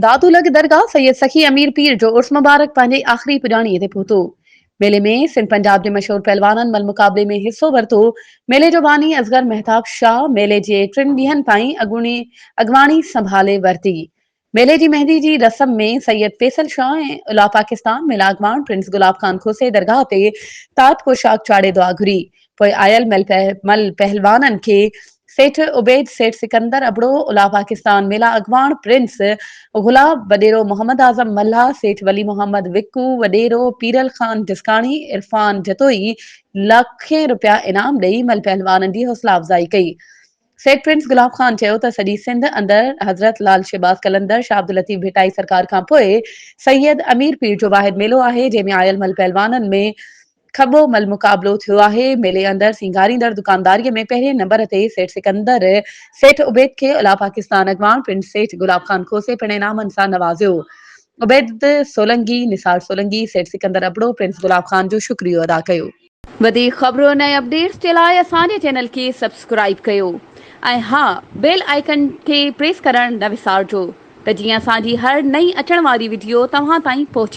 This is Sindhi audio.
دادو لڳ درگاهه سيد سخي امير پير جو عرس مبارڪ پنهنجي آخري پڄاڻي تي پهتو. ميلي ۾ سنڌ پنجاب جي مشهور پهلوانن مل مقابلي ۾ حصو ورتو. ميلي جو باني اصغر مهتاب شاهه ميلي جي ٽن ڏينهن تائين اڳواڻي سنڀالي ورتي. ميلي جي مهندي جي رسم ۾ سيد فيصل شاهه ۽ الا پاڪستان ميلا اڳواڻ پرنس گلاب خان کوسي درگاهه تي تاج پوشاڪ چاڙهي دعا گهري. پوء آيل مل پهلوانن کي سيٺ عبيد، سيٺ سڪندر ابڙو، الا پاڪستان ميلا اڳواڻ پرنس غلاب، وڏيرو محمد اعظم ملاح، سيٺ ولي محمد وڪو، وڏيرو پيرل خان جسڪاڻي، عرفان جتوئي لکين رپيا انعام ڏئي مل پهلوانن جي حوصلا افزائي ڪئي. سيٺ پرنس گلاب خان چيو ته سڄي سنڌ اندر حضرت لال شهباز قلندر شاهه عبداللطيف ڀٽائي سرڪار کان پوء سيد امير پير جو واحد ميلو آهي جنهن ۾ آيل مل پهلوانن ۾ کٻو مل مقابلو ٿيو آهي. ميلي اندر سينگاريندڙ دڪانداري ۾ پهرين نمبر تي سيٺ سڪندر، سيٺ عبيد کي الا پاڪستان اڳواڻ پڻ سيٺ گلاب خان کوسي پڻ انعامن سان نوازيو. عبيد سولنگي، نثار سولنگي، سيٺ سڪندر ابڙو، پرنس گلاب خان جو شڪريو ادا ڪيو. وڌيڪ خبرن ۽ اپڊيٽس جي لاء اسان جي چينل کي سبسڪرائيب ڪيو ۽ ها بيل آئيڪن کي پريس ڪرڻ نه وسارجو ته جيئن اسان جي هر نئين اچڻ واري وڊيو توهان تائين پهچي.